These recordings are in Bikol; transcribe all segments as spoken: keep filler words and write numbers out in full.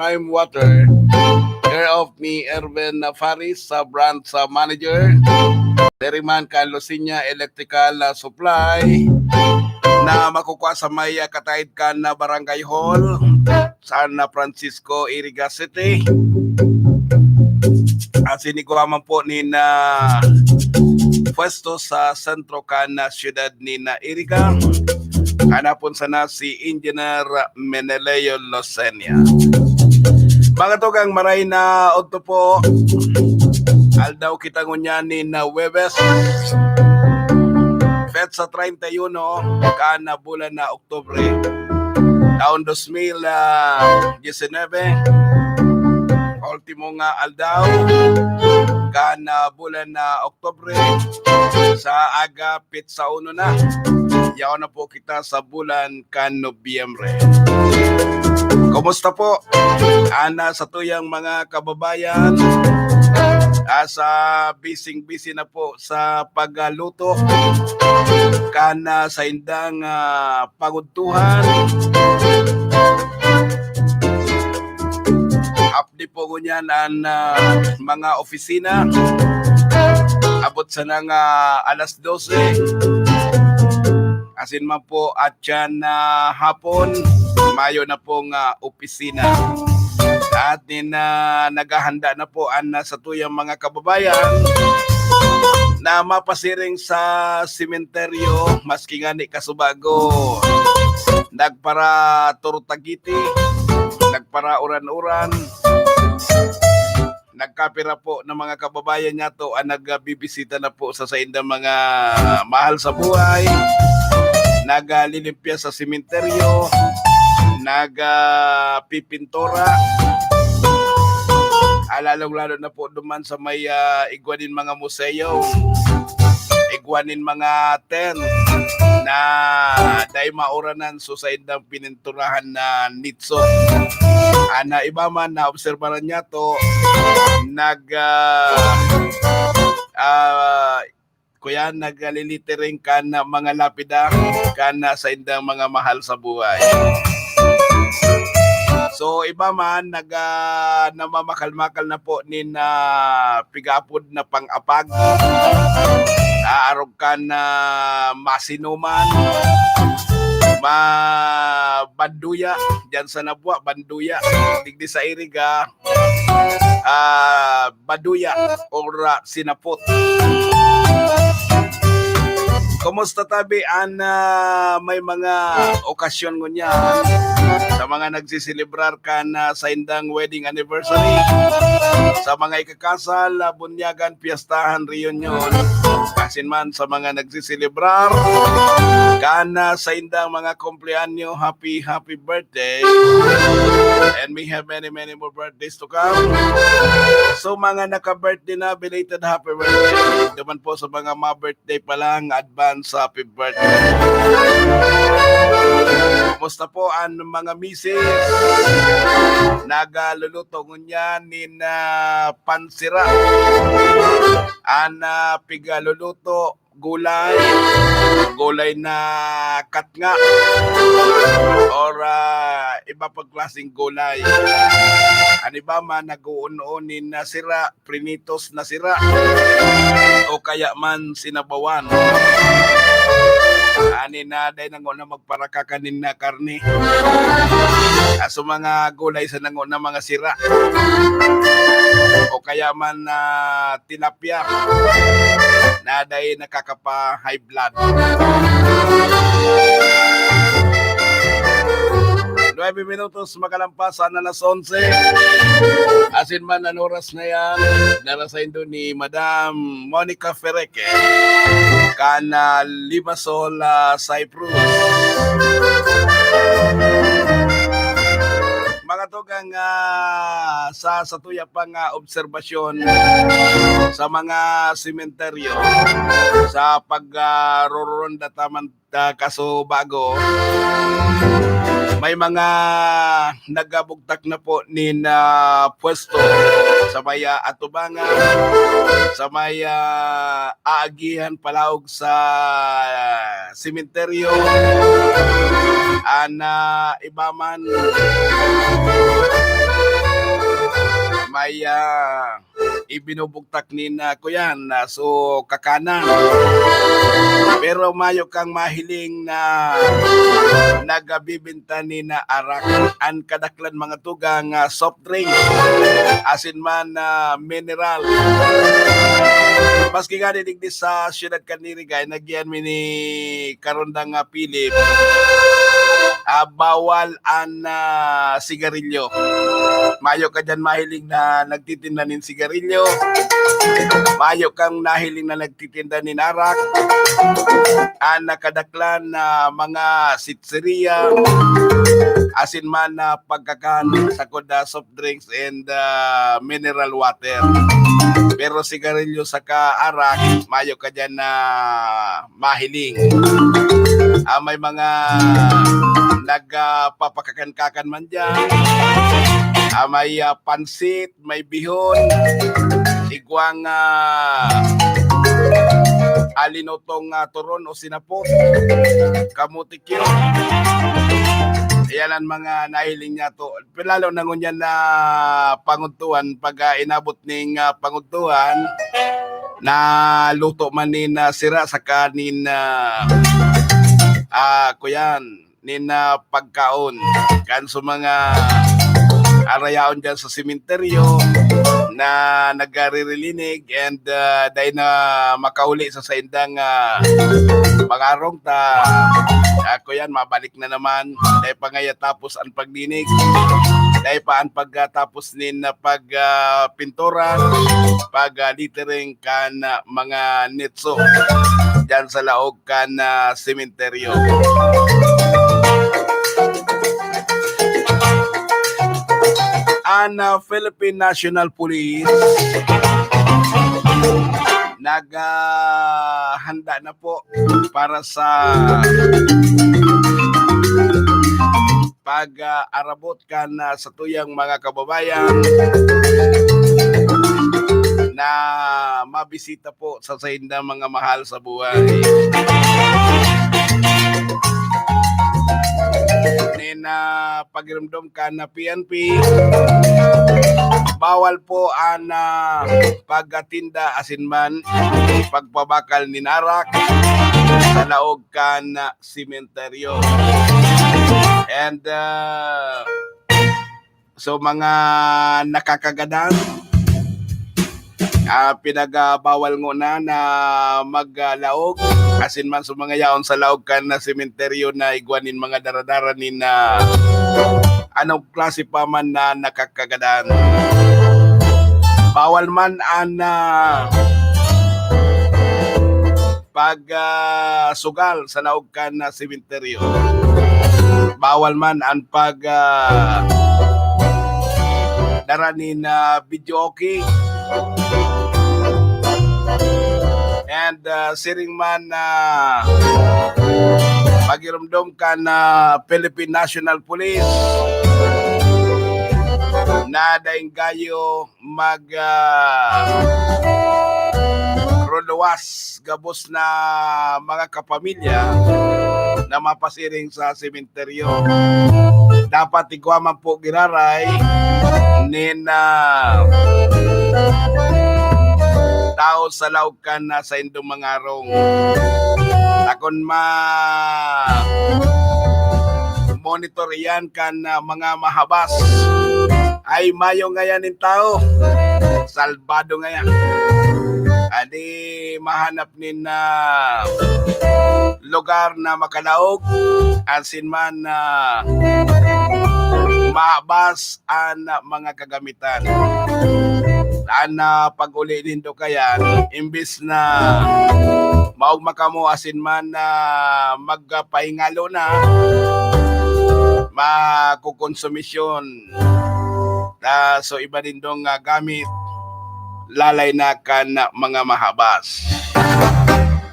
Prime Water, care of ni Erwin Faris, sa branch, sa manager. Diri man kan Lucinia Electrical, ah, Supply, na makukua sa may, ah, kataid kan, ah, Barangay Hall, San Francisco, Iriga City. Asin igwa man po nin, ah, pwesto sa sentro kan, ah, siyudad nin, ah, Iriga. Hanapon sana si Engineer Meneleo Losenia. Mga tugang, maray na udto po. Aldaw kita ngunyan nin, ah, Huwebes, petsa treinta y uno kan, ah, bulan na Oktubre, taon dos mil disinebe. Ultimo nga aldaw kan, ah, bulan na Oktubre, sa aga petsa uno na. Yaon na po kita sa bulan kan Nobyembre. Kumusta po an, ah, satuyang mga kababayan? Ah, sa bising-bisi na po sa pagluto kan, ah, saindang, ah, pagudtuhan. Hapdi po ngunyan an, ah, mga opisina. Abot sana nga alas dose. Asin man po at yan na hapon, mayo na pong, ah, opisina. At nin, ah, naghahanda na po an, ah, satuyang mga kababayan na mapasiring sa sementeryo, maski ngani kasubago nagparaturtagiti, nagparauran-uran, nagkapira po na mga kababayan niyato ang nagbibisita na po sa saindang mga mahal sa buhay, naglilimpya sa sementeryo, nag, ah, pipintura, ah, lalong-lalo na po duman sa may, ah, igwa nin mga museo, igwa nin mga tent na dai mauranan, so saindang pininturahan na nitso. An, ah, iba man, naobserbaran niyato, nag, ah, ah, kuya, naglilitering kan mga lapida kan, ah, saindang mga mahal sa buhay. So, iba man, nag, ah, namamakal-makal na po nin, ah, pigaapod na pang-apag. Ah, arog kan, ah, masinuman, mabanduya, diyan sa Nabua, banduya. Digdi sa Iriga, ah, baduya or, ah, sinapot. Kumusta tabi an, ah, may mga okasyon ngunyan sa mga nagsiselebrar kan, ah, saindang wedding anniversary, sa mga ikakasal, ah, bunyagan, piyestahan, reunion, asin man sa mga nagsiselebrar kan, ah, saindang mga kumpleanyo, happy, happy birthday. And may have many, many more birthdays to come. So, mga naka-birthday na, belated happy birthday. Duman po sa mga ma-birthday pa lang, advance happy birthday. Kumusta po an mga misis? Nagluluto ngunyan nin, ah, pansira. An, ah, pigluluto, gulay, gulay na katnga, or, ah, iba pang klaseng gulay. An iba man, nag-uun-on nin, ah, sira, prinitos na sira, o kaya man sinabawan. Ani na, dai na ngona magparaka kanin na karne. Ah, so mga gulay sa nango na mga sira. O kaya man, ah, tilapia na dai nakakapa-high blood. Nuebe minutos makalampas an alas onse. Asin man an oras na yan, dara saindo ni Madam Monica Ferreque, kan, ah, Limassol, ah, Cyprus. Mga tugang, ah, sa satuya pang, ah, obserbasyon sa mga sementeryo, sa pag, ah, roronda taman, ah, kaso bago, may mga nagabugtak na po nin, ah, pwesto sa may, ah, atubangan, sa may, ah, aagihan palaog sa sementeryo. An, ah, iba man, ya ibinubugtak nin, ah, kuyan, ah, so kakanan. Pero mayo kang mahiling na nagabibinta nin, ah, arak. An kadaklan mga tugang, ah, soft drink, asin man, ah, mineral. Maski gani digdi sa siyudad kan Irigay, nagyan mi ni Karondang, ah, Philip, ah, bawal an, ah, sigarilyo. Mayo ka diyan mahiling na nagtitinda nin sigarilyo. Mayo kang nahiling na nagtitinda nin arak. An nakadaklan na mga sitsiriya, asin man na pagkakan, sakod na soft drinks and, ah, mineral water. Pero sigarilyo saka arak, mayo ka diyan na mahiling. Ah, may mga nagpapakakan-kakan man diyan. Ah, may, ah, pansit, may bihon, igwang, ah, alinotong, ah, turon o sinapot, kamote cute. Ayan ang mga nahiling niya to. Pero lalo na ngunyan na pangudtuhan, pag, ah, inabot ning, ah, pangudtuhan, naluto man nin, ah, sira saka nin, ah, ah, kuyan, nin, ah, pagkaon. Kan sa mga arayaon dyan sa sementeryo na nagkaririlinig and, ah, dahil na makauli sa saindang, ah, pangarong ta, ako yan, mabalik na naman. Dahil pa ngaya tapos ang pagdinig. Dahil pa ang pagkatapos nin, ah, pag, ah, pintura, pag, ah, littering kan, ah, mga nitso dyan sa laog kan, ah, sementeryo. An, ah, Philippine National Police nag, ah, handa na po para sa pag, ah, arabot kan, ah, satuyang mga kababayan na mabisita po sa saindang mga mahal sa buhay. Nin, ah, pagirumdom kan, ah, P N P, bawal po an, ah, pagtinda asin man pagpabakal nin arak sa laog kan, ah, sementeryo. And, ah, so, mga nakakagadan, ah, pinagbawal ngona na maglaog, asin man sa mga yaon sa laog kan, ah, sementeryo na igwa nin mga daradara nin, ah, anong klase pa man na nakakagadan. Bawal man an, ah, pag, ah, sugal sa laog kan, ah, sementeryo. Bawal man an pag, ah, dara nin, ah, videoke. And, ah, siring man na pagirumdom kan, ah, Philippine National Police na daing gayo mag, ah, ruluwas gabos na mga kapamilya na mapasiring sa sementeryo. Dapat igwa man po giraray nin, ah, tao sa laog kan, ah, saindong mga harong. Takon ma-monitor iyan kan, ah, mga mahabas. Ay, mayo ngayan nin tao. Salbado ngayan. Adi mahanap nin, ah, lugar na makalaog, asin man na mahabas an mga kagamitan. An, ah, pag-uli nindo kayan, imbis na maogma kamo asin man na magpahingalo na, makukonsumisyon. Ah, so, iba nindong, ah, gamit, lalay na kan mga mahabas.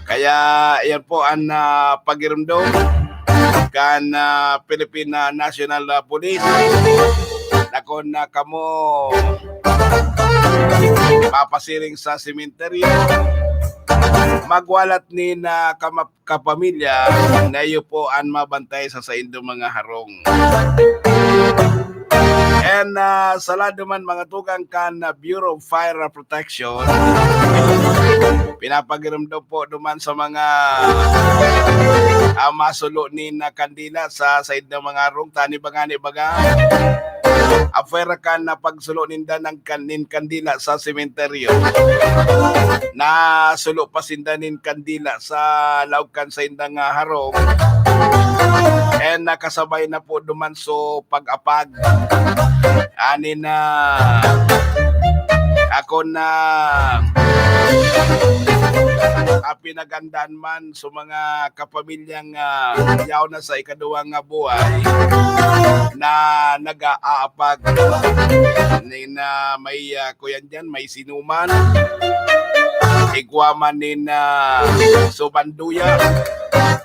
Kaya, yan po an, ah, pagirumdom kan, ah, Philippine, ah, National, ah, Police. Na kun, ah, kamo papasiring sa sementeryo, magwalat nin, ah, kama-, kapamilya na iyo po an mabantay sa saindong mga harong. And ah, sa lado man, mga tugang kan ah, Bureau of Fire Protection, pinapagirumdom po duman sa mga ah, masulo nin ah, kandila sa said ng mga harong, tani ba ngani baga? Apwera kan ah, pagsulo ninda ng kan-, nin kandila sa sementeryo, nasulo pa sinda nin kandila sa laog kan saindang ah, harong. And nakasabay na po duman so pag-apag. Ani na ako na ah, pinagandaan man so mga kapamilyang ah, yaw na sa ikaduwang nga buhay na nag-aapag. Ni na may ah, kuyan diyan, may sinuman. Igwa man nin ah, subanduya,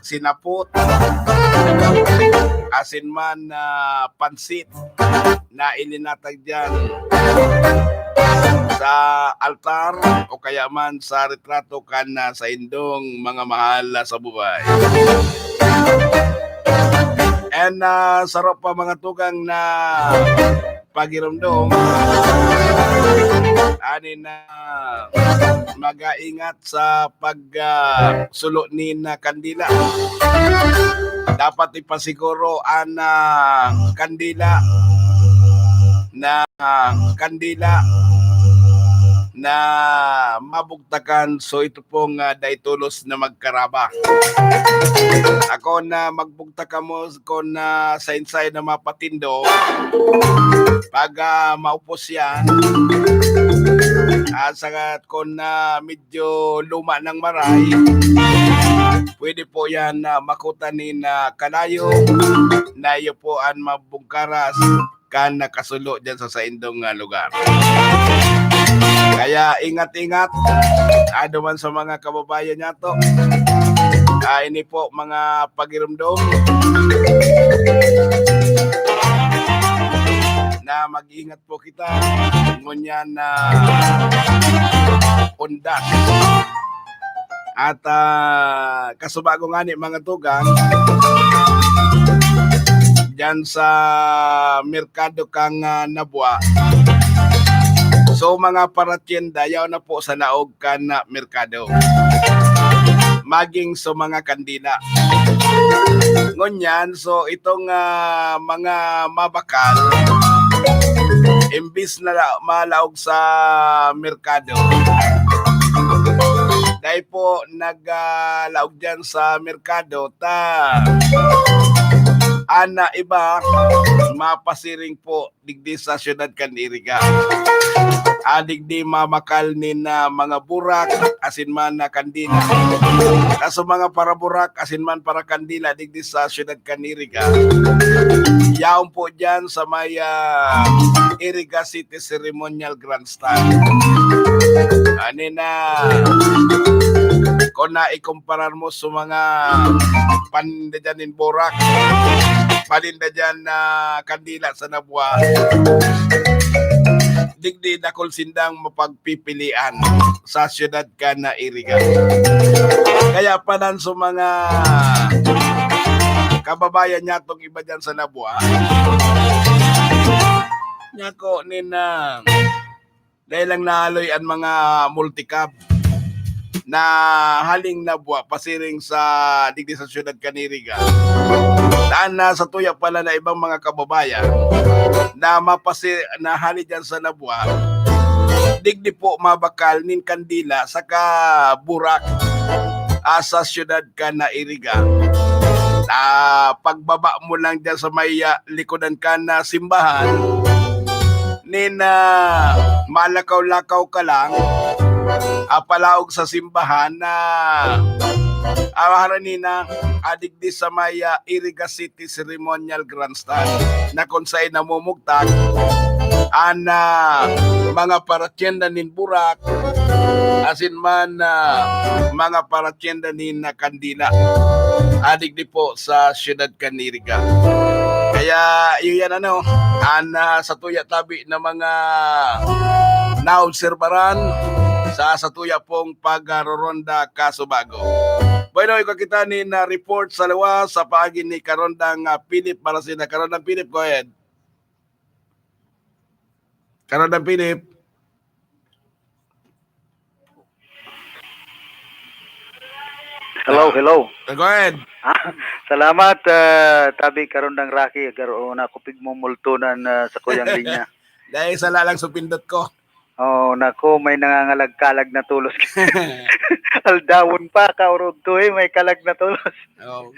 sinapot, asin man ah, pansit na ilinatag diyan sa altar o kaya man sa retrato kan ah, saindong mga mahal ah, sa buhay. And ah, sarap pa, mga tugang, na pagirumdom ani na mag-aingat sa pag ah, sulo nin ah, kandila. Dapat ipasiguro an ah, kandila na kandila na mabugtakan. So ito pong ah, dai tolos na magkaraba. Ako na magbugtak kamo kon ah, sainsay na mapatindo. Pag ah, maupos yan, at saka kon ah, medyo luma ng maray, pwede po yan na makutan nin ah, kalayo na iyo po an mabungkaras kan nakasulo diyan sa saindong ah, lugar. Kaya ingat-ingat, ado man sa mga kababayan nato. Ah, ini po mga pagirumdom na mag-ingat po kita ngunyan na undas. At ah, kasubago ngani, mga tugang, diyan sa merkado kan ah, Nabua. So mga paratyenda, yaw na po sa laog kan ah, merkado. Maging sa mga kandila. Ngunyan, so itong ah, mga mabakal, imbis na la- malaog sa merkado, dai po naglaog diyan sa merkado, ta ana iba mapasiring po digdi sa siyudad kan Iriga. Ah, digdi mamakal nin ah, mga burak asin man na kandila. Kaso mga paraburak asin man parakandila digdi sa siyudad kan Iriga, yaon po diyan sa may ah, Iriga City Ceremonial Grandstand. Ani na, kung naikumparar mo sa mga paninda dyan nin burak, paninda dyan na kandila sa Nabua, digdi dakul sindang mapagpipilian sa siyudad kan Iriga. Kaya panan sa mga kababayan nyatong iba dyan sa Nabua, nyako nin ah, dai lang nahaloy an mga multicab na haling Nabua pasiring sa digdi sa siyudad kan Iriga. Daan na sa tuya pala na ibang mga kababayan na mapasi-, na hali dyan sa Nabua, digdi po mabakal nin kandila saka burak ah, sa siyudad kan Iriga. Ah, pagbaba mo lang dyan sa may ah, likodan kan simbahan, nin ah, malakaw-lakaw ka lang, ah, palaog sa simbahan na ah, harani na, ah, digdi sa may ah, Iriga City Ceremonial Grandstand, na kung saan namumugtak an ah, mga paratyenda nin burak, asin man ah, mga paratyenda nin ah, kandila. Ah, digdi po sa siyudad kan Iriga. Kaya iyo yan, ano, an ah, sa tuya tabi na mga naobserbaran sa satuya pong pagkaroronda kasubago. Bueno, ikaw kita nin ah, report sa luwas sa paagi ni Karondang ah, Philip Barasina. Karondang Philip, go ahead. Karon ang Philip. Hello, hello. Uh, go ahead. Ah, salamat, ah, tabi karon dang Rocky, garo na ako pigmumultunan, ah, sa kuyang linya. Dahil sa lalang supindot ko. Oh, nako, may nangangalag-kalag na tolos. Aldawon pa, kaurog to eh, may kalag na tolos. Oh,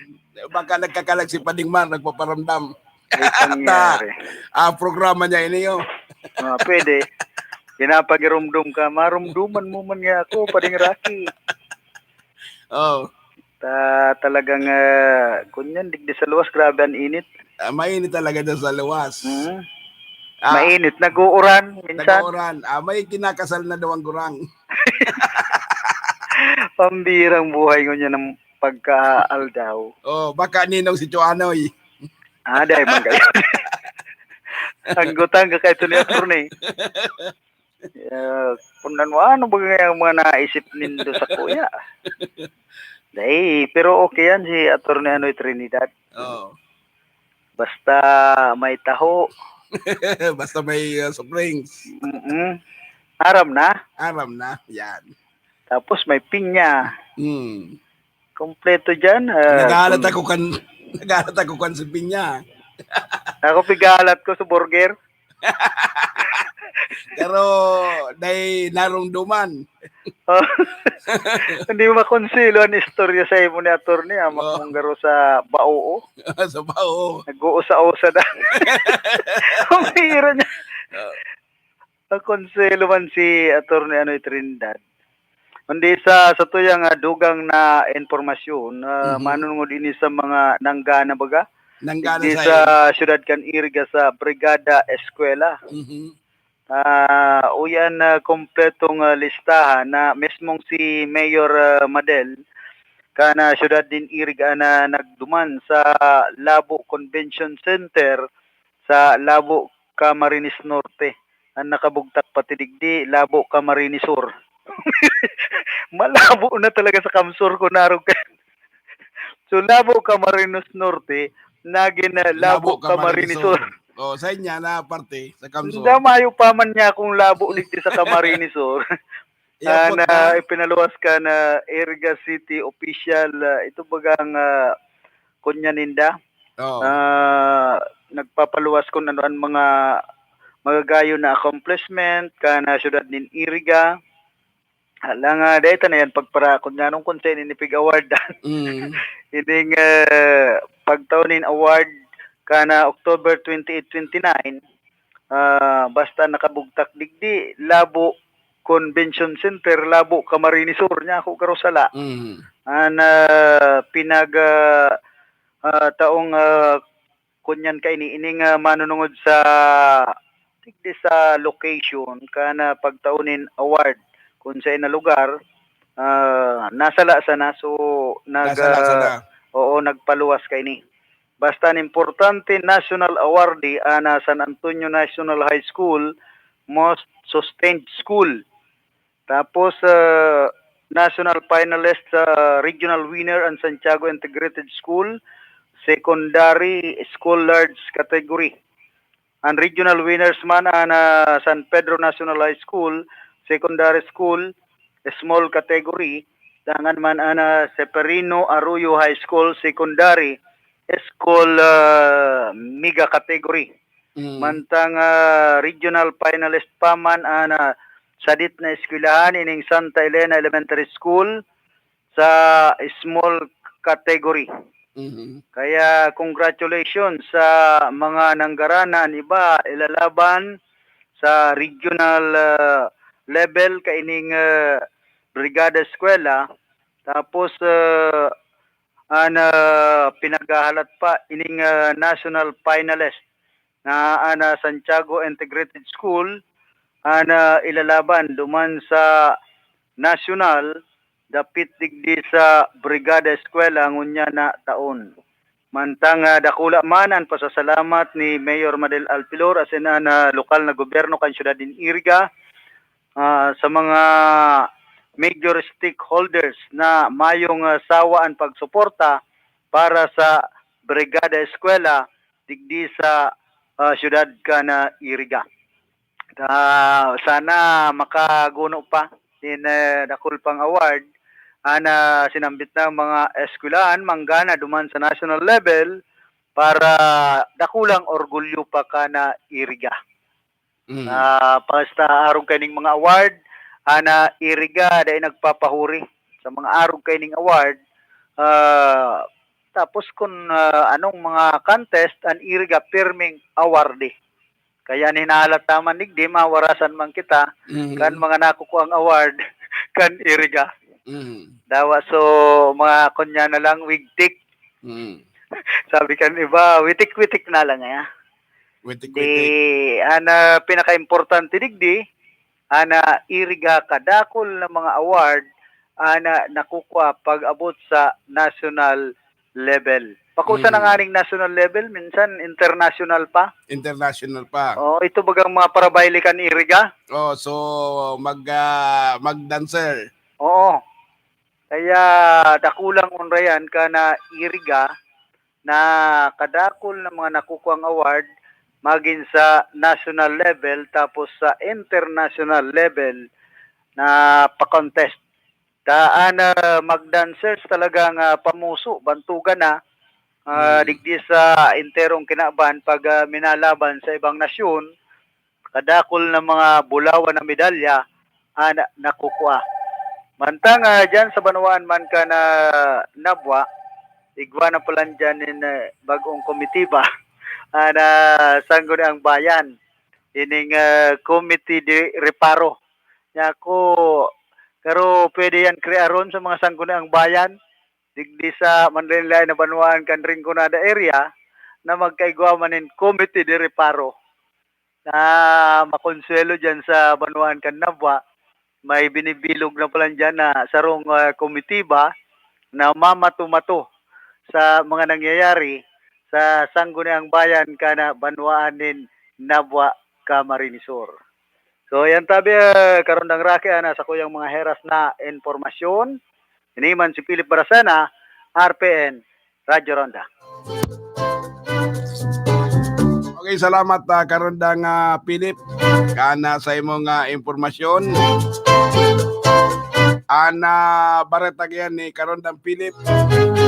baka nagkakalag si Pading Mar, nagpaparamdam. May pangyari. Ah, programa niya ini, oh. Ah, pwede. Pinapagirumdum ka, marumduman mo man nga ako, Pading Rocky. Oh. Ta talagang, ah, kunyan, digdi sa luwas, grabe ang init. Ah, mainit talaga dyan sa luwas. Hmm. Ah, Mainit, nag-uuran minsan. Nag-uuran. Ah, may kinakasal na daw ang gurang. Pambirang buhay ngunyan ng pagkaaldaw. Oh, baka ninong si Chuanoy. Ah, dahil man kayo. Ang gutang ka kay Tony Attorney. Ah, kung ano, ano ba nga yung mga naisip nindo sa kuya? Dahil, pero okay yan si Attorney Anoy Trinidad. Oh. Basta may taho. Basta may uh, soft drinks. Mm-mm. Aram na. Aram na. Yan. Tapos may pinya. Hmm. Kompleto dyan. ah, Nagalat kung- ako kan nagalat ako kan si Pinya. Ako pigalat ko sa burger. Pero dahil narumduman. Oh. Hindi mo makonselo ang istorya sa imo ni attorney, ah, Oh. makunggaro sa bao. Sa bao. Nag-uusa-usa na. Ang hira niya. Oh. Makonselo man si attorney Anoy Trinidad. Kundi sa, sa tuyang, ah, dugang na impormasyon, ah, Mhm. manunungod ini sa mga nanggana baga. Nanggana Digdi sa sa siyudad kan Iriga sa Brigada Eskwela. Mhm. Ah, uyan na kompletong, ah, listahan na mismong si Mayor, ah, Madel, kana siyudad nin Iriga na nagduman sa Labo Convention Center sa Labo, Camarines Norte. Ang nakabugtak pati digdi, Labo, Camarines Sur. Malabo na talaga sa Camsur kung narog ka. So, Labo, Camarines Norte, nagin na Labo, Camarines Sur. Oh, sa inya na parte sa Camsur. Hindi, mayo pa man niya akong Labo digdi sa Camarines Sur. Ah, Iyapot na na. Ipinaluwas ka na Iriga City official, ah, ito bagang, ah, kunya ninda. Oh. Ah, nagpapaluwas kung ano ang mga magagayon na accomplishment kana siyudad nin Iriga. Hala nga, dahil na yan pagparakod nga nung kung saan ini pig-award. Mm. Ining, ah, pagtaon nin award kana October twenty-eight, twenty-nine, ah, basta nakabugtak digdi, Labo Convention Center, Labo, Camarines Sur, niya ako karusala. Mm. An, ah, pinag, ah, ah, taong, ah, kunyan kaini, ining, ah, manunungod sa, digdi sa location, kana pagtaon nin award, kung sa ina lugar, ah, nasala sana, so, nag, Nasala ah, sana. Oo, nagpaluwas kaini. Basta an importante, national awardee ana San Antonio National High School, most sustained school. Tapos, ah, national finalist sa regional winner ang Santiago Integrated School, secondary school large category. Ang regional winners man ang, ah, San Pedro National High School, secondary school, small category, dangan man ang, ah, Seferino Arroyo High School, secondary school, ah, mega category. Mm. Mantang, ah, regional finalist pa man ang, ah, sadit na eskwelahan ining Santa Elena Elementary School sa small category. Mhm. Kaya congratulations sa mga nanggarana, an iba ilalaban sa regional, ah, level kaining, ah, Brigada Eskwela. Tapos, ah, an, ah, pinaghahalat pa ining, ah, national finalist na an, ah, Santiago Integrated School an, ah, ilalaban duman sa national dapit digdi sa Brigada Eskwela ngunyan na taon. Mantang, ah, dakula man an pasasalamat ni Mayor Madel Alpilor asin an, ah, lokal na gobyerno kan siyudad nin Iriga, ah, sa mga major stakeholders na mayong, ah, sawa an pagsuporta para sa Brigada Eskwela digdi sa, ah, siyudad kan Iriga. Ah, sana makaguno pa nin, eh, dakul pang award an, ah, sinambit na mga eskwelahan manggana duman sa national level para dakulang orgulyo pa kan Iriga. Mm. Ah, basta arog kaining mga award, an Iriga dai nagpapahuri sa mga arog kaining award. Ah, tapos kun, ah, anong mga contest, an Iriga pirming awardee. Kaya an hinahalat ta man digdi, mawarasan man kita Mm. kan mga nakukuang award kan Iriga. Mm. Dawa, so, mga kunya na lang, wigtik. Mm. Sabi kan iba, witik-witik na lang, eh. Witik-witik. Di, an, ah, pinakaimportante digdi, an, ah, Iriga kadakul na mga award, an, ah, nakukua pag-abot sa national level. Pakusa na Mm. nganing national level, minsan international pa. International pa. Oo, ito bagang mga parabayle kan Iriga. Oh, so mag, ah, mag-dancer. Oo. Kaya dakulang onra yan kan Iriga na kadakul na mga nakukuang award magin sa national level tapos sa international level na pa-contest. Ta an, ah, mag-dancers talagang, ah, pamuso, bantugan na, ah, Hmm. digdi sa enterong kinaban pag, ah, minalaban sa ibang nasyon, kadakul na mga bulawan na medalya an nakukua. Mantang, ah, diyan sa banwaan man kan Nabua, igwa na palan diyan nin, ah, bag-ong komitiba, an, ah, Sangguniang Bayan, ining, ah, Committee de Reparo. Nya ako, garo pwede yan krearon sa mga Sangguniang Bayan, digdi sa manlaen-laen na banwaan kan Rinconada area, na magkaigwa man nin Committee de Reparo, na makonsuwelo diyan sa banwaan kan Nabua. May binibilog na palan diyan na sarong, ah, komitiba na mamato-mato sa mga nangyayari sa Sangguniang Bayan kan banwaan nin Nabua, Camarines Sur. So, yan tabi, ah, Karondang Rocky, ah, nasa kuyang mga heras na impormasyon. Ini man si Philip Baracena, R P N, Radyo Ronda. Okay, salamat, ah, Karondang, ah, Philip, kan, ah, sa imong, ah, impormasyon. An, ah, bareta yan ni Karondang Philip,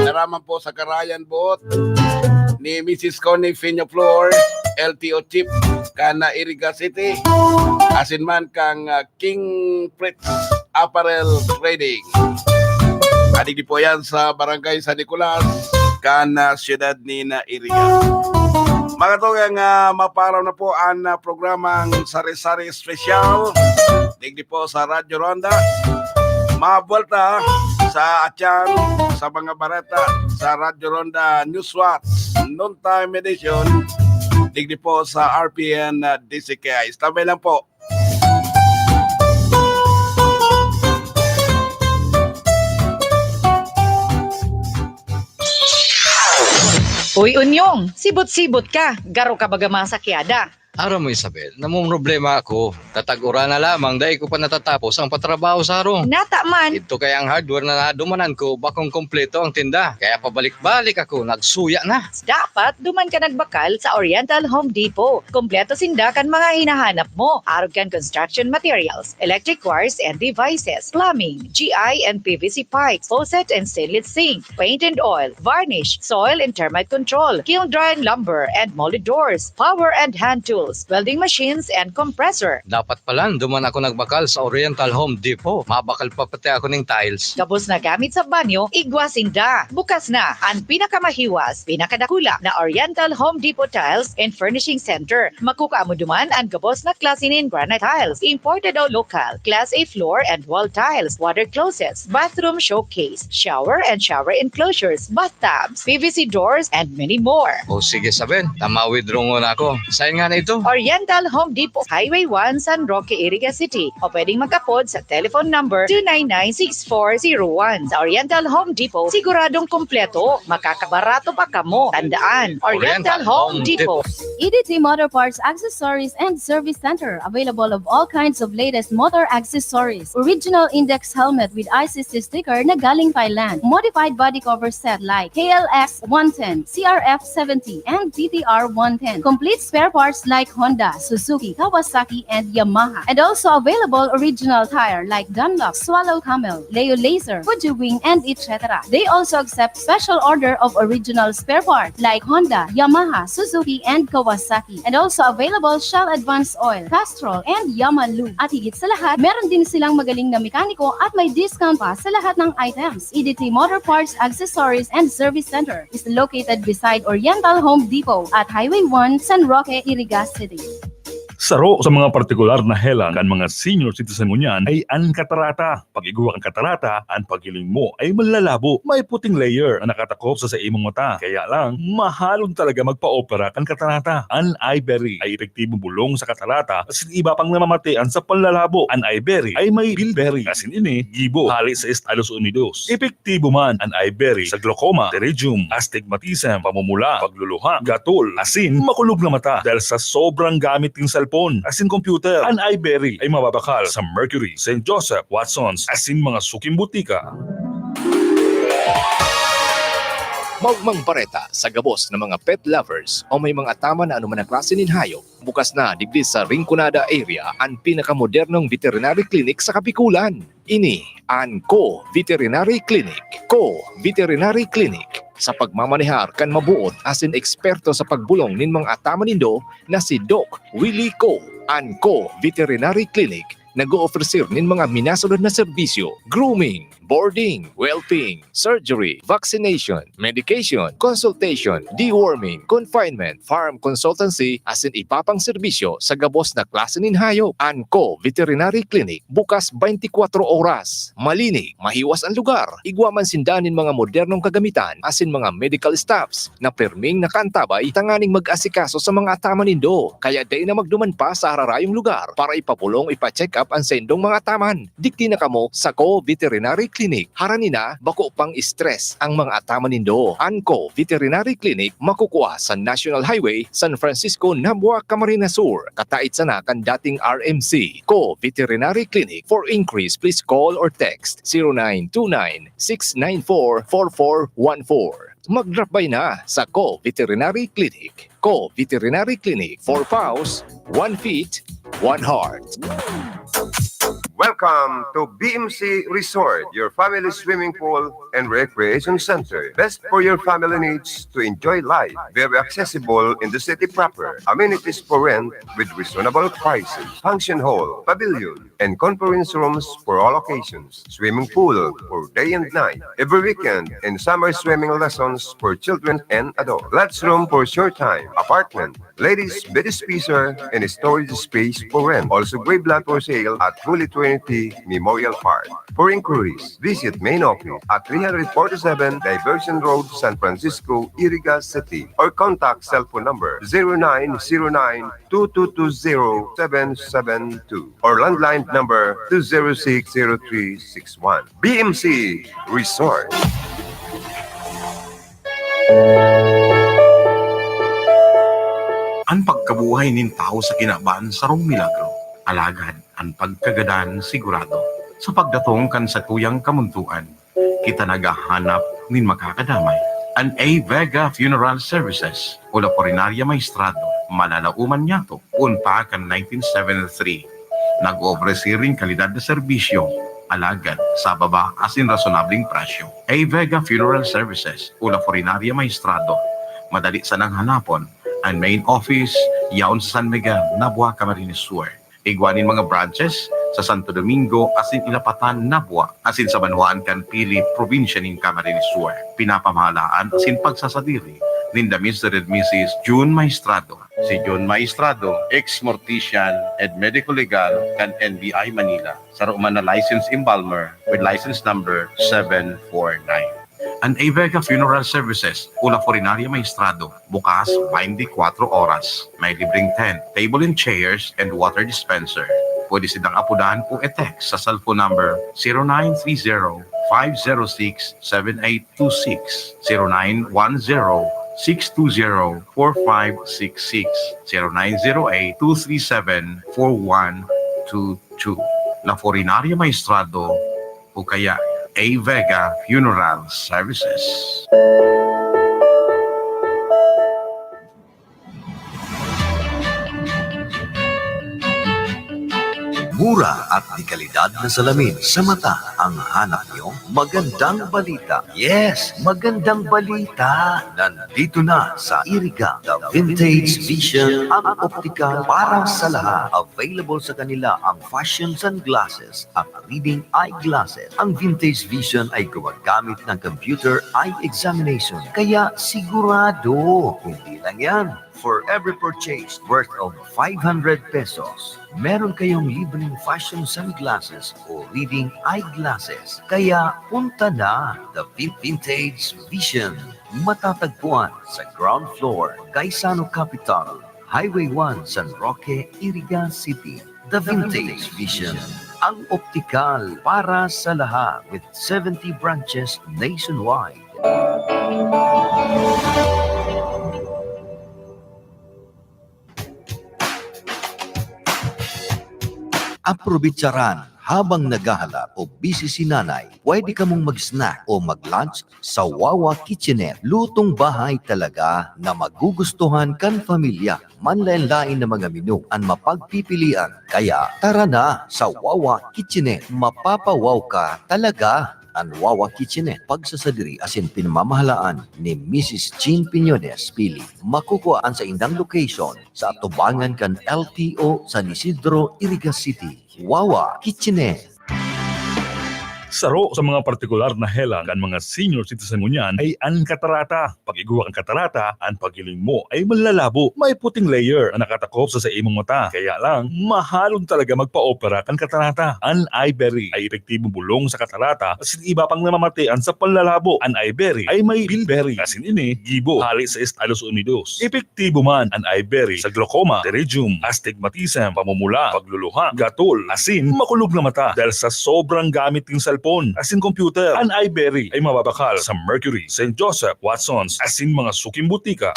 daraman po sa Karayan Boot ni Missus Connie Peñaflor, L T O Chief, kan, ah, Iriga City, asin man kang, ah, King Fritz Apparel Trading. Adigdi po yan sa Barangay San Nicolas, kan, ah, siyudad ni na Iriga. Mga tugang, ah, mapaaraw na po an, ah, programang Sari-Sari Special. Digdi po sa Radyo Ronda. Mabuelta sa atyan sa mga bareta sa Radyo Ronda Newswatch Noontime Edition. Digdi po sa R P N, ah, D C K I. Tambay lang po. Uy, Unyong, sibot-sibot ka. Garo ka baga masakyada. Aram mo, Isabel, namomroblema ako. Tatag-uran na lamang, dai ko pa natatapos ang patrabaho sa harong. Nata man. Idto kaya ang hardware na nadumanan ko, bakong kompleto ang tinda. Kaya pabalik-balik ako, nagsuya na. Dapat duman ka nagbakal sa Oriental Home Depot. Kompleto sinda kan mga hinahanap mo. Arog kan construction materials, electric wires and devices, plumbing, G I and P V C pipes, faucet and stainless sink, paint and oil, varnish, soil and termite control, kiln drying lumber and molded doors, power and hand tools, welding machines and compressor. Dapat palan duman ako nagbakal sa Oriental Home Depot. Mabakal pa pati ako ning tiles. Gabos na gamit sa banyo, igwa sinda. Bukas na an pinakamahiwas, pinakadakula na Oriental Home Depot Tiles and Furnishing Center. Makukua mo duman an gabos na klase nin granite tiles, imported o local, Class A floor and wall tiles, water closets, bathroom showcase, shower and shower enclosures, bathtubs, P V C doors, and many more. O sige, Isabel, ta ma-withdraw ngona ako. Saen ngani ito? Oriental Home Depot, Highway one, San Roque, Iriga City. O pwedeng mag-apod sa telephone number two nine nine six four zero one. Sa Oriental Home Depot, siguradong kompleto, makakabarato pa kamo. Tandaan, Oriental Oriental Home Home Depot. Depot. E D T Motor Parts Accessories and Service Center, available of all kinds of latest motor accessories. Original Index helmet with I C C sticker na galing Thailand. Modified body cover set like K L X one ten, C R F seventy, and T T R one ten. Complete spare parts like Honda, Suzuki, Kawasaki, and Yamaha. And also available original tire like Dunlop, Swallow Camel, Leo Laser, Fujiwing, and et cetera. They also accept special order of original spare parts like Honda, Yamaha, Suzuki, and Kawasaki. And also available Shell Advance Oil, Castrol, and Yamalube. At higit sa lahat, meron din silang magaling na mekaniko at may discount pa sa lahat ng items. E D T Motor Parts, Accessories, and Service Center is located beside Oriental Home Depot at Highway one, San Roque, Iriga City. Saro sa mga partikular na helang kan mga senior citizen ngunyan ay an katarata. Pag-igwa kan katarata, an paghiling mo ay manlalabo. May puting layer na nakatakop sa, sa imong mata. Kaya lang, mahalon talaga magpa-opera kan katarata. An Iberry ay epektibong bulong sa katarata asin iba pang namamatian sa panlalabo. An Iberry ay may bilberry asin ini gibo hali sa Estados Unidos. Epektibo man an Iberry sa glaucoma, pterygium, astigmatism, pamumula, pagluluha, gatol, asin makulog na mata dahil sa sobrang gamit nin cellphone asin computer. An Iberry ay mababakal sa Mercury, Saint Joseph, Watsons, asin mga suking butika. Maugmang bareta sa gabos na mga pet lovers o may mga ataman na anuman na klase nin hayop. Bukas na digdi sa Rinconada area an pinakamodernong veterinary clinic sa Kapikulan. Ini an Co Veterinary Clinic. Co Veterinary Clinic, sa pagmamanehar kan mabuot asin eksperto sa pagbolong nin mga ataman nindo na si Doc Willie Co. An Co Veterinary Clinic nag-oofreser nin mga minasunod na serbisyo: grooming, boarding, whelping, surgery, vaccination, medication, consultation, deworming, confinement, farm consultancy, asin iba pang serbisyo sa gabos na klase nin hayop. An Co Veterinary Clinic bukas twenty-four oras. Malinig, mahiwas an lugar. Igwa man sinda nin mga modernong kagamitan asin mga medical staffs na pirming nakaantabay tanganing mag-asikaso sa mga ataman nindo. Kaya dai na magduman pa sa hararayong lugar para ipabulong o ipa-check up an saindong mga ataman. Digdi na kamo sa Co Veterinary Clinic. Harani na, bako pang stress ang mga ataman nindo. An Co Veterinary Clinic makukua sa National Highway, San Francisco, Nabua, Camarines Sur, katait sana kan dating R M C. Co Veterinary Clinic. For inquiries, please call or text zero nine two nine, six nine four, four four one four. Mag-drop by na sa Co Veterinary Clinic. Co Veterinary Clinic, four paws, one feet, one heart. Welcome to B M C Resort, your family swimming pool and recreation center. Best for your family needs to enjoy life. Very accessible in the city proper. Amenities for rent with reasonable prices. Function hall, pavilion, and conference rooms for all occasions. Swimming pool for day and night, every weekend, and summer swimming lessons for children and adults. Flats room for short time, apartment, ladies bed spacer, and storage space for rent. Also, grave lot for sale at Holy Trinity Memorial Park. For inquiries, visit main office at three forty-seven Diversion Road, San Francisco, Iriga City, or contact cellphone number zero nine zero nine two two two zero seven seven two or landline number two zero six zero three six one. B M C Resort. An pagkabuhay nin tawo sa kinaban sarong milagro. Alagad, an pagkagadan sigurado. Sa pagdatong kan satuyang kamuntoan, kita naghahanap nin makakadamay. An A Vega Funeral Services, Olaforinaria Maestrado, malalaoman niyato, poon pa kan nineteen seventy-three. Nag-oofreser nin kalidad na serbisyo, alagad sa baba asin rasonableng presyo. A Vega Funeral Services, Olaforinaria Maestrado. Madali sanang hanapon. An main office, yaon sa San Miguel, Nabua, Camarines Sur. Igwa nin mga branches sa Santo Domingo asin Ilapatan, Nabua, asin sa banwaan kan Pili, probinsya nin Camarines Sur. Pinapamahalaan asin pagsasadiri ninda Mister and Missus June Maestrado. Si June Maestrado, ex-mortician and medico-legal kan N B I Manila. Saro man na licensed embalmer with license number seven four nine. An A Vega Funeral Services, Olaforinaria Maestrado, bukas twenty-four oras. May libreng tent, table and chairs, and water dispenser. Pwede sindang apodan o i-text sa cellphone number zero nine three zero, five zero six, seven eight two six, zero nine one zero, six two zero, four five six six, zero nine zero eight, two three seven, four one two two. Laforinaria Maestrado, o kaya A Vega Funeral Services. Mura at de kalidad na salamin sa mata ang hanap nyo? Magandang balita. Yes, magandang balita. Nandito na sa Iriga, The Vintage Vision, ang optical para sa lahat. Available sa kanila ang fashion sunglasses at reading eyeglasses. Ang Vintage Vision ay gumagamit ng computer eye examination. Kaya sigurado, hindi lang yan. For every purchase worth of five hundred pesos, meron kayong libreng fashion sunglasses o reading eyeglasses. Kaya punta na, The Vin- Vintage Vision. Matatagpuan sa ground floor, Gaisano Capital, Highway one, San Roque, Iriga City. The Vintage Vision, ang optical para sa lahat, with seventy branches nationwide. Aprobitsaran habang naghahalat o busy si nanay, pwede kamong mag-snack o mag-lunch sa Wawa Kitchenette. Lutong bahay talaga na magugustuhan kan pamilya. Manlaen-laen na mga menu an mapagpipilian. Kaya tara na sa Wawa Kitchenette. Mapapawaw ka talaga. An Wawa Kitchenette, pagsasadiri asin pinamamahalaan ni Misis Jean Piñones Pili. Makukuha an saindang location sa atubangan kan L T O San Isidro, Iriga City. Wawa Kitchenette. Saro sa mga partikular na helang kan mga senior citizen ngunyan ay an katarata. Pag-igwa kan katarata, an paghiling mo ay manlalabo. May puting layer na nakatakop sa, sa imong mata. Kaya lang, mahalon talaga magpa-opera kan katarata. An Iberry ay epektibong bulong sa katarata asin iba pang namamatian sa panlalabo. An Iberry ay may bilberry, asin ini gibo hali sa Estados Unidos. Epektibo man an Iberry sa glaucoma, pterygium, astigmatism, pamumula, pagluluha, gatol, asin makulog na mata dahil sa sobrang gamit nin cellphone asin computer. An Iberry ay mababakal sa Mercury, Saint Joseph, Watsons, asin mga suking butika.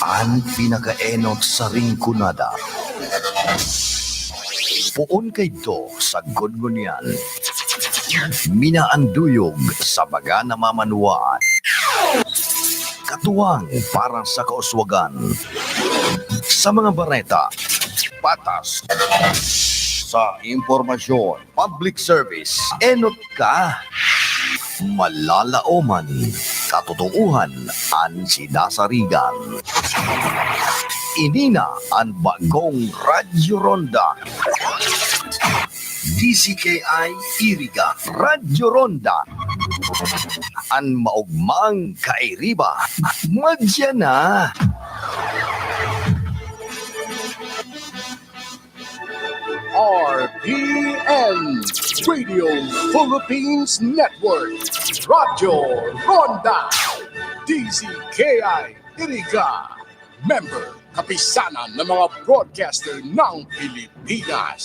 An pinakaenot sa Rinconada. Poon kaidto sa Gudgunian. Minaanduyog sa baga na mamanwaan. Katuwang para sa kauswagan. Sa mga bareta, patas. Sa impormasyon, public service, enot ka. Malalaoman, katotoohan an sinasarigan. Ini na an bagong Radyo Ronda. D C K I Iriga, Radyo Ronda. An maogmang kairiba, madya na. R P N, Radio Philippines Network, Radyo Ronda, D C K I Iriga, member, Kapisanan ng mga Broadcaster ng Pilipinas.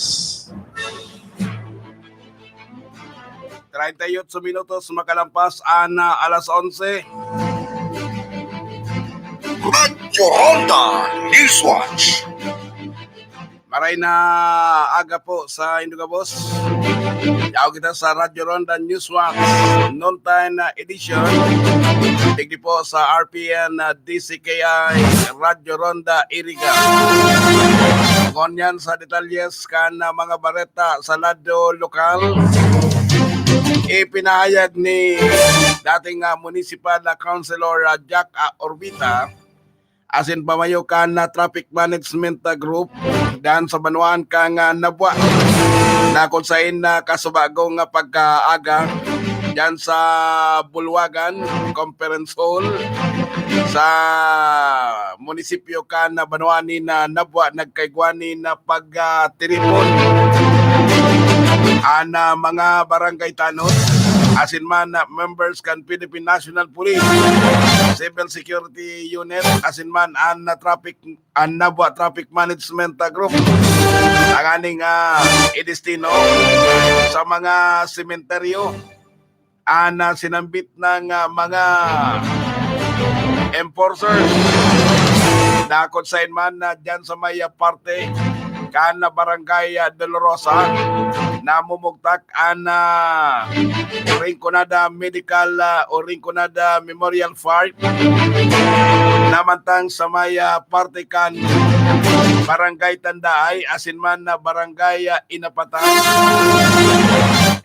Treinta y ocho minutos makalampas an, ah, alas onse. Radyo Ronda Newswatch. Maray na aga po sa indo gabos. Yaw kita sa Radyo Ronda Newswatch, noontime na edition. Digdi po sa R P N, ah, D C K I, Radyo Ronda Iriga. Ngunyan sa detalyes kan, ah, mga bareta sa lado lokal, ipinahayag ni dating, ah, municipal na councilor, ah, Jack, ah, Orbita, asin pamayo kan, ah, traffic management, ah, group dan sa banwaan kan, ah, Nabua, na kung sain na kasubagong, ah, pagkaaga diyan sa Bulwagan Conference Hall sa munisipyo kan, ah, banwaan nin, ah, Nabua, nagkaigwa nin, ah, pag, ah, tiripon an, ah, mga barangay tanod, asin man, ah, members kan Philippine National Police, Civil Security Unit, asin man an, ah, traffic, an Nabua Traffic Management, ah, Group, tanganing, ah, idestino sa mga sementeryo an, ah, sinambit ng, ah, mga enforcers na kung sain man na diyan sa may, ah, parte kan, ah, Barangay, ah, Dolorosa, namumugtak an, ah, Rinconada Medical, ah, o Rinconada Memorial Park, namantang sa may, ah, parte kan Barangay Tandaay, asin man na Barangay, ah, Inapatan,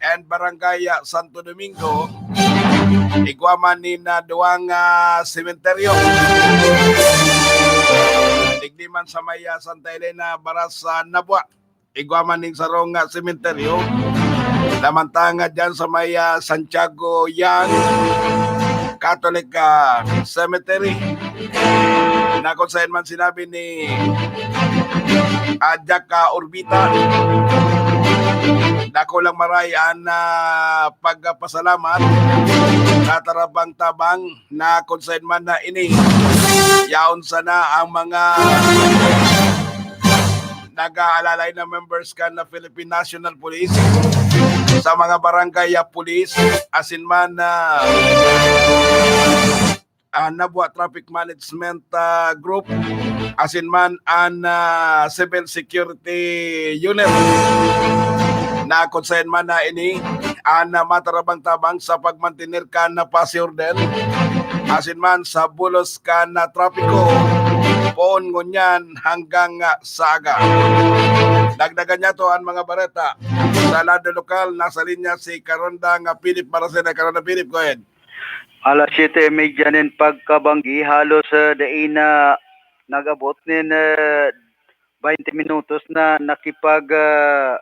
and Barangay, ah, Santo Domingo, igwa man nin, ah, duwang, ah, sementeryo. Digdi man sa may, ah, Santa Elena, Baras, sa Nabua, igwa man nin sarong, ah, sementeryo. Namantang, ah, dyan sa may, ah, Santiago Yang Catholic, ah, Cemetery, na kung saan man sinabi ni, ah, Jack, ah, Urbita, dako lang maray an, ah, pagpasalamat sa tarabang-tabang na kung saan man na ini, yaon sana ang mga nag-aalalay na members kan na Philippine National Police, sa mga barangay, ah, police, asin man na, ah, Nabua Traffic Management, ah, Group, asin man an, ah, Civil Security Unit, na kung saan man na ini, an, ah, matarabang-tabang sa pagmantener kan na pasi orden, asin man sa bulos kan na trapiko, poon ngunyan hanggang, ah, sa aga. Dagdagan niya to an mga bareta. Sa lado lokal, nasa linya si Karonda nga Philip Maracena. Karonda Philip, go ahead. Alas siyete y media nin pagkabanggi, halos, ah, dai na nag-abot nin, ah, baynte minutos na nakipag, ah,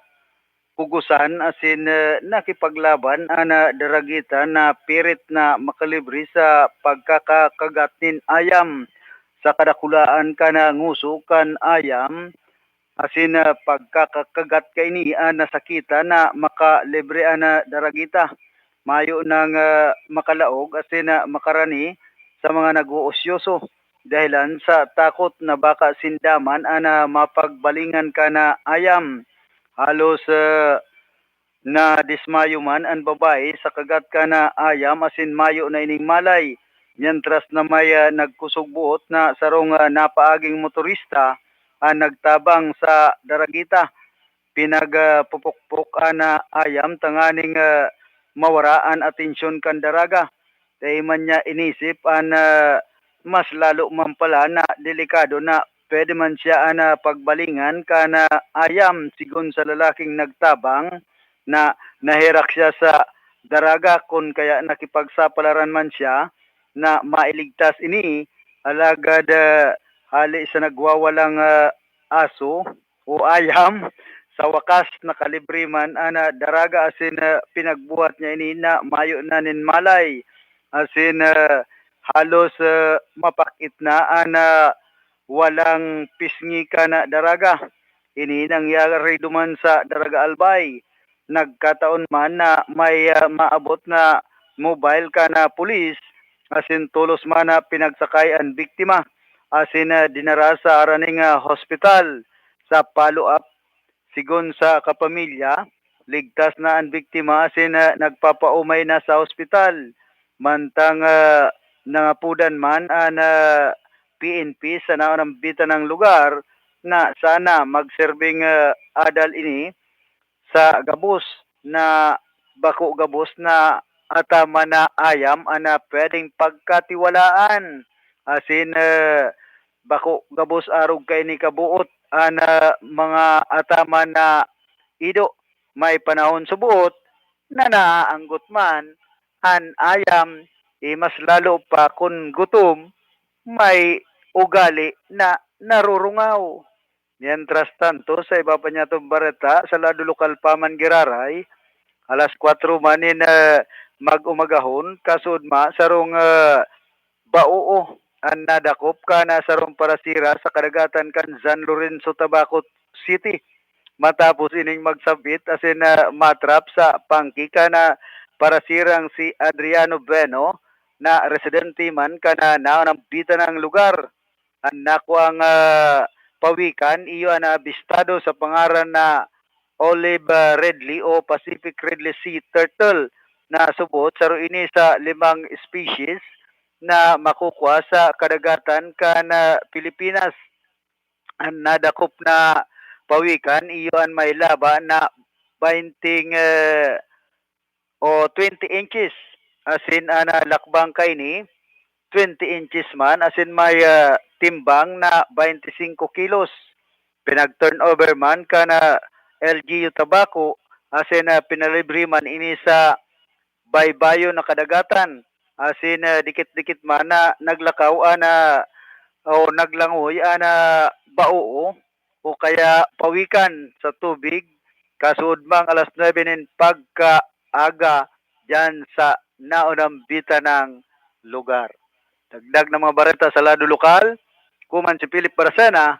pugosan asin, ah, nakipaglaban an, ah, Daragita na pirit na makalibre sa pagkakakagat nin ayam. Sa kadakulaan kan, ah, nguso kan ayam, asin, ah, pagkakakagat kaini an nasakitan na makalibre an, ah, Daragita. Mayo nang, ah, makalaog asin, ah, makarani sa mga nag-oosyoso, dahelan sa takot na baka sinda man an, ah, mapagbalingan kan, ah, ayam. Halos, ah, nadismayo man an babae sa kagat kan, ah, ayam asin mayo na ining malay. Mientras na may, ah, nagkusog buot na sarong, ah, napaaging motorista an nagtabang sa Daragita. Pinagpupukpok an, ah, ayam tanganing, ah, mawara an atensyon kan Daraga. Dai man niya inisip an, ah, mas lalo man pala na delikado na pwede man siya an, ah, pagbalingan kan, ah, ayam, sigon sa lalaking nagtabang na naherak siya sa Daraga, kun kaya nakipagsapalaran man siya na mailigtas ini, alagad, ah, hali sa nagwawalang, ah, aso o ayam, sa wakas nakalibre man an, ah, Daraga asin, ah, pinagbuhat niya ini na mayo na nin malay. Asin, ah, halos, ah, mapakit na an, ah, walang pisngi kan, ah, Daraga. Ini nangyari duman sa Daraga Albay. Nagkataon man na may, ah, maabot na mobile kan, ah, pulis asin tolos man na pinagsakay an biktima asin, ah, dinara sa haraning, ah, hospital. Sa follow-up, sigon sa kapamilya, ligtas na an biktima asin, ah, nagpapaomay na sa hospital. Mantang, ah, nangapodan man an, ah, P N P sa naunambitan nang lugar na sana magserbing, ah, adal ini sa gabos na bako gabos na ataman na ayam an, ah, pwedeng pagkatiwalaan. Asin, ah, bako gabos arog kaini kabuot an, ah, mga ataman na ido. May panahon subot na naaanggot man an ayam, eh, mas lalo pa kun gutom, may ugali na narurungaw. Mientras tanto, sa iba pa niyatong bareta, sa lado lokal pa man giraray, alas kwatro man nin, ah, mag-umagahon, kasuodma, sarong, ah, baoo an nadakop kan, ah, sarong parasira sa kadagatan kan San Lorenzo, Tabaco City. Matapos ining magsabit asin, ah, matrap sa pangki kan, ah, parasirang si Adriano Bueno, na residente man kan, ah, naunambitan ang lugar. An nakuang, ah, pawikan iyo an naabistado sa pangaran na Olive, ah, Ridley o Pacific Ridley Sea Turtle na subot saro ini sa limang species na makukua sa kadagatan kan, ah, Pilipinas. An nadakop na pawikan iyo an may laba na baynte, eh, o twenty inches, asin an, ah, lakbang kaini, twenty inches man, asin may, ah, timbang na baynte singko kilos. pinag-turnover man kan, ah, L G U Tabaco, asin, ah, pinalibre man ini sa baybayon na kadagatan, asin, ah, dikit-dikit man na naglakaw an, ah, o naglangoy an, ah, bao o kaya pawikan sa tubig, kasuodmang alas nuebe nin pagkaaga diyan sa naunambitan nang lugar. Dagdag na mga bareta sa lado lokal, kuman si Philip Barcena,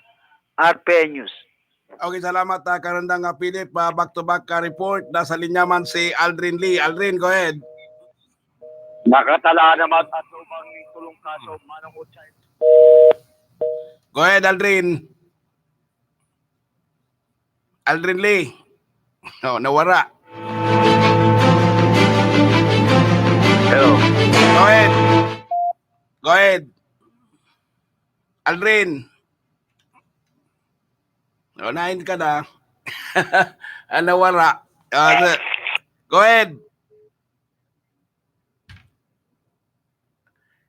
R P N News. Okay, salamat, ah, karandang, ah, Philip. Ah, back to back, ah, report. Nasa linya man si Aldrin Lee. Aldrin, go ahead. Nakatala naman at tulong kaso, Manong Uchay. Go ahead, Aldrin. Aldrin Lee. Oh, nawara. Hello. Go ahead. Go ahead. Aldrin. Oh, nain ka na. Ah, nawara. Ah, the- go ahead.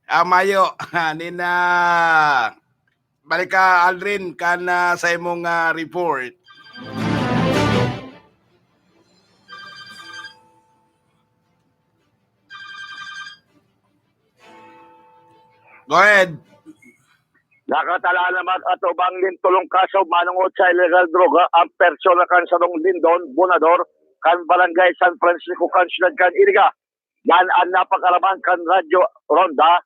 Ah, mayo. Nina, balik ka, Aldrin, kan, ah, sa imong, ah, report. Go ahead. Nakatala naman atubang nin tulong kaso, Manong Otsa, illegal droga ang persona kan sarong Lindon Bonador kan Barangay San Francisco kan siyudad kan Iriga. Yan ang napag-araman kan Radyo Ronda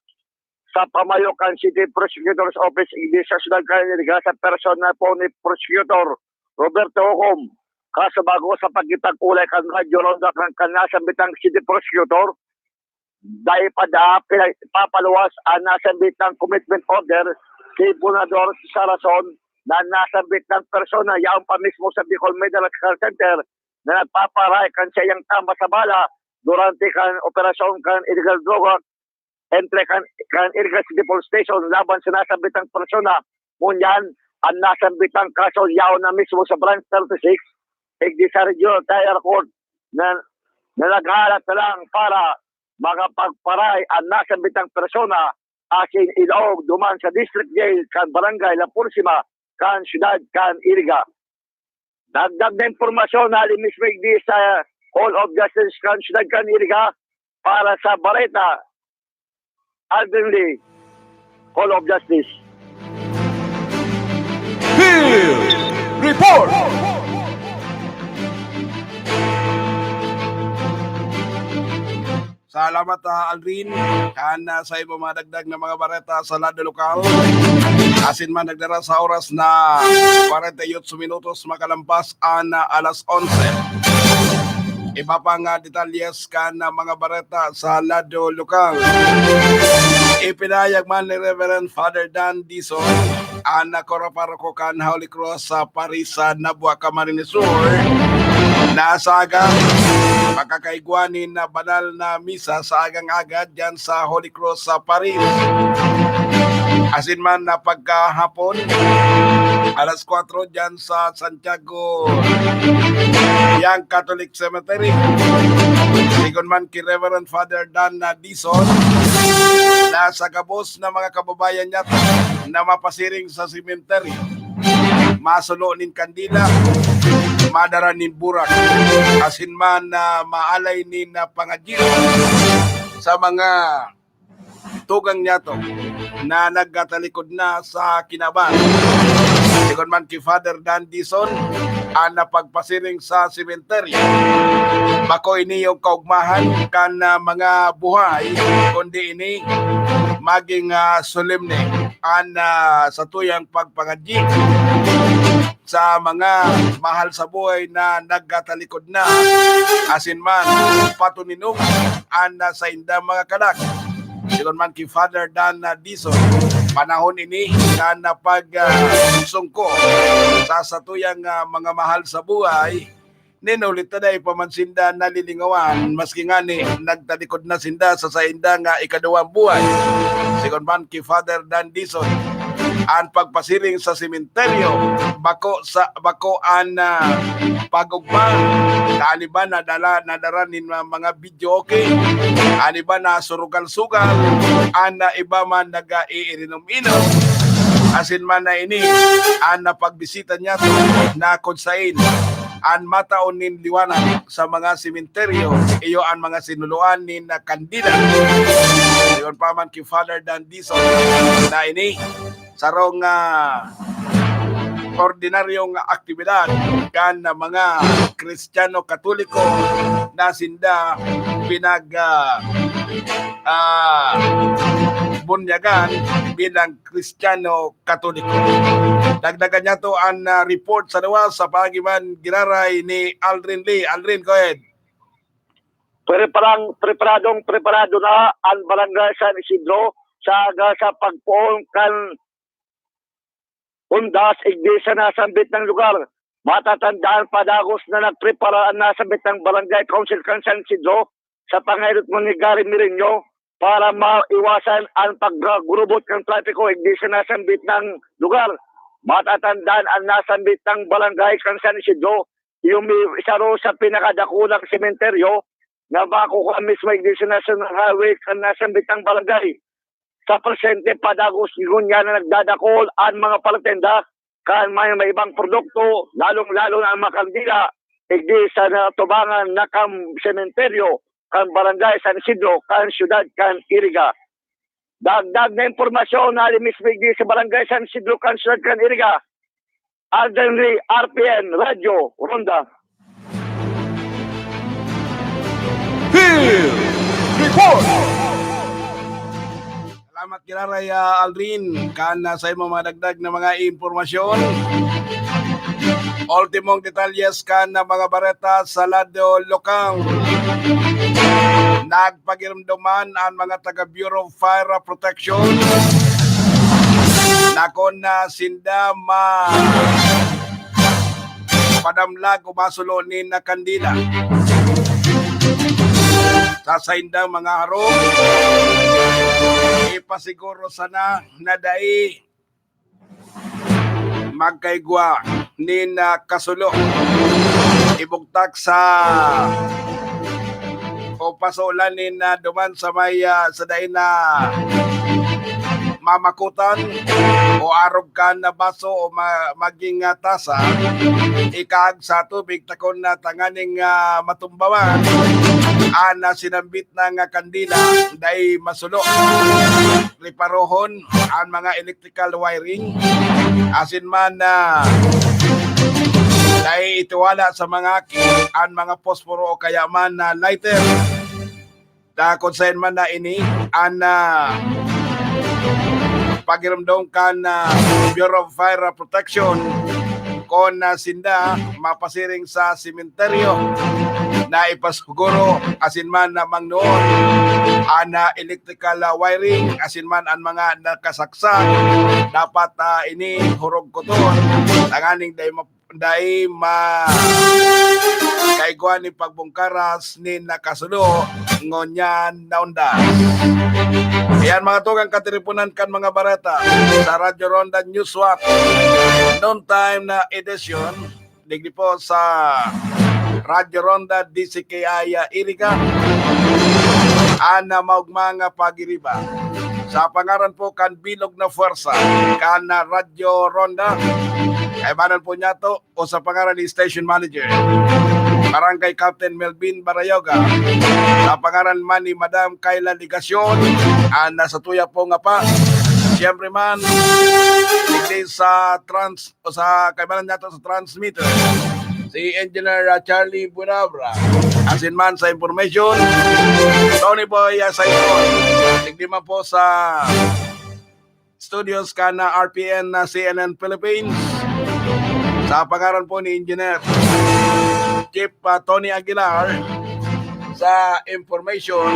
sa pamayo kan City Prosecutor's Office igdi sa siyudad kan Iriga sa persona po ni Prosecutor Roberto Hucom. Kaso bago sa pagkitag-ulay kan Radyo Ronda kan, kan nasambitang City Prosecutor, dai pa da pinagpapaluwas ang nasambitang commitment order ki Bonador sa rason na nasambitang persona yaon pa mismo sa Bicol Middle Health Center na nagpaparay kan saiyang tama sa bala durante kan operasyon kan illegal droga entre kan, kan Iriga City Police Station laban sa nasambitang persona. Ngunyan, ang nasambitang kaso yaon na mismo sa Branch thirty-six, igdi sa Regional Trial Court na, na naghahalat na lang para makapagparay ang nasambitang persona asin ilaog duman sa District Jail kan Barangay La Purisima kan siyudad kan Iriga. Dagdag na impormasyon hali mismo igdi sa Hall of Justice kan siyudad kan Iriga para sa Bareta, Alvin Lee, Hall of Justice. Field Report! Salamat, ah, Aldrin. Kan, ah, sa imo madagdag na mga bareta sa lado lokal. Asin man nagdara sa oras na kwarenta y ocho minutos makalampas an, ah, alas onse. Iba pang, ah, detalyes kan, ah, mga bareta sa lado lokal. Ipinahayag man ni Reverend Father Dan Dizon, an, ah, koro paroko kan Holy Cross sa Paris sa Nabua, Camarines Sur, na sa aga, makakaigwa nin, ah, banal na misa sa agang-aga diyan sa Holy Cross sa Paris. Asin man na pagkahapon, alas kwatro diyan sa Santiago Young Catholic Cemetery. Sigon man ki Reverend Father Dan na Dizon, na sa gabos na mga kababayan niya na mapasiring sa sementeryo, masulo nin kandila, madara nin burak, asin man na maalay nin, ah, pangadyi sa mga tugang niyato na nagkatalikod na sa kinaban. Sigon man ki Father Dan Dizon, an pagpasiring sa sementeryo, bako ini yung kaugmahan kan, ah, mga buhay, kundi ini maging, ah, solemne an, ah, satuyang pagpangadyi sa mga mahal sa buhay na nagkatalikod na, asin man patuninong an, ah, saindang mga kalag. Sigon man ki Father Dan, ah, Dizon, panahon ini kan, ah, pag, ah, sungko sa satuyang, ah, mga mahal sa buhay, nin huli ta dai pa man sinda nalilingawan, maski ngani nagtalikod na sinda sa sainda nga ikaduwang buhay. Sigon man ki Father Dan Dizon, an pagpasiring sa sementeryo, bako sa, bako an, ah, pag-ugma. Kaaniban nadala, nadara nin mga, mga videoke. An iba na surugal-sugal, an, ah, iba man nag-iirinom-inom. Asin man na ini an napagbisita niyato na kun sain an matao nin liwanag sa mga sementeryo, iyo an mga sinuloan nin kandila. Sigon pa man ki Father Dan Dizon na ini sarong, ah, ordinaryong aktibidad kan mga Kristiyano Katoliko na sinda pinag, ah, ah, bunyagan bilang Kristiyano Katoliko. Dagdagan niyato an, ah, report sa luwas sa paagi man giraray ni Aldrin Lee. Aldrin, go ahead. Preparang-, preparadong preparado na an Barangay San Isidro sa aga sa pagpoon kan undas igdi sa nasambit na lugar. Matatandaan, padagos na nagprepara an nasambit na Barangay Council kan San Isidro sa pangairot mo ni Gary Mireño para maiwasan an paggurubot kan trapiko igdi sa nasambit na lugar. Matatandaan, an nasambit na barangay kan San Isidro, iyo mi-, saro sa pinakadakulang sementeryo na makukuha mismo igdi sa National Highway kan nasambit na barangay. Sa presente, padagos ngunyan na nagdadakol an mga palatenda kan may, may ibang produkto, lalong-lalo na ang mga kandila, igdi sa natubangan na kan sementeryo kan Barangay San Isidro, kan siyudad kan Iriga. Dagdag na impormasyon na mismo igdi sa Barangay San Isidro, kan siyudad kan Iriga. Alden Lee, R P N, Radyo Ronda. Field Report! Salamat giraray, ah, Aldrin, kan, ah, sa imong mga dagdag na mga impormasyon. Ultimong detalyes kan, ah, mga bareta sa lado lokal. Nagpagirumdoman an mga taga Bureau of Fire Protection na kun, ah, sinda ma- padamlag o masulo nin na kandila sa saindang mga harong. Ipasiguro sana na dai magkaigwa nin, ah, kasulo. Ibugtak sa o pasolan nin, ah, duman sa may, ah, sa dai na mamakutan o arog kan na baso o ma-, maging, ah, tasa, ikaag sa tubig takon na tanganing, ah, matumbawan an, ah, sinambit na nga kandila, dai masulo. Reparohon an mga electrical wiring, asin man na dai itiwala sa mga aki an mga posporo o kaya man na lighter. Ta kun saen man na ini an, ah, pagirumdom kan, ah, Bureau of Fire Protection, kun, ah, sinda mapasiring sa sementeryo na ipasuguro asin man na mangnoon an, ah, electrical, ah, wiring asin man an mga nakasaksak, dapat, ah, ini hurog-kuton tanganing dai ma-, dai ma-, kaigwa nin pagbungkaras nin nakasulo ngunyan na undas. Iyan mga tugang katiriponan kan mga bareta sa Radyo Ronda Newswatch Noontime na edisyon. Digdi po sa Radyo Ronda, D C K I, ah, Iriga, an, ah, maugmang, ah, pagiriba. Sa pangaran po kan bilog na fuwersa kan, ah, Radyo Ronda, kaibanan po niyato o sa pangaran ni Station Manager, Barangay Captain Melvin Barayoga, sa pangaran man ni Madam Kayla Legacion, an nasa tuya po nga pa. Siyempre man, digdi sa trans-, o sa kaibanan niyato sa transmitter, si Engineer, ah, Charlie Bunabra. Asin man sa information, Tony Boy, ah, Saison. Digdi man po sa studios kan, ah, R P N na C N N Philippines. Sa pangaran po ni Engineer Chief, ah, Tony Aguilar, sa information,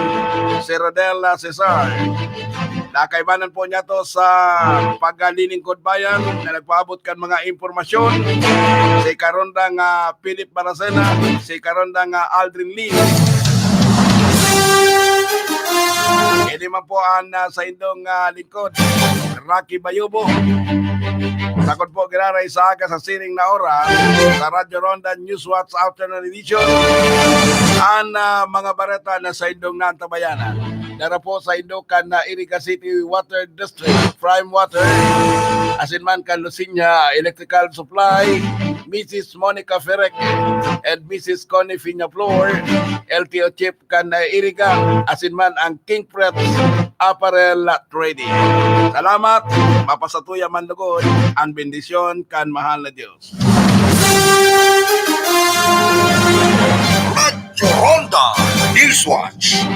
si Rodel, ah, Cesar. Nakaibanan po niyato sa pagkalilingkod bayan na nagpaabot kan mga impormasyon. Si Karondang, ah, Philip Baracena, si Karondang, ah, Aldrin Lee. Ini man po an, ah, saindong, ah, lingkod, Rocky Bayubo. Sagkod po giraray sa aga sa siring na oras sa Radyo Ronda Newswatch Afternoon Edition, an, ah, mga bareta na saindong naantabayanan. Dara po sa indo kan na Iriga City Water District, Prime Water, asin man kan Lucinia Electrical Supply, Missus Monica Ferreque, and Missus Connie Fiñaflor, L T O Chief kan na Iriga, asin man ang King Prep Apparel Trading. Salamat, mapasatuya man lugod ang bendisyon kan mahal na Diyos. Radyo Ronda Newswatch.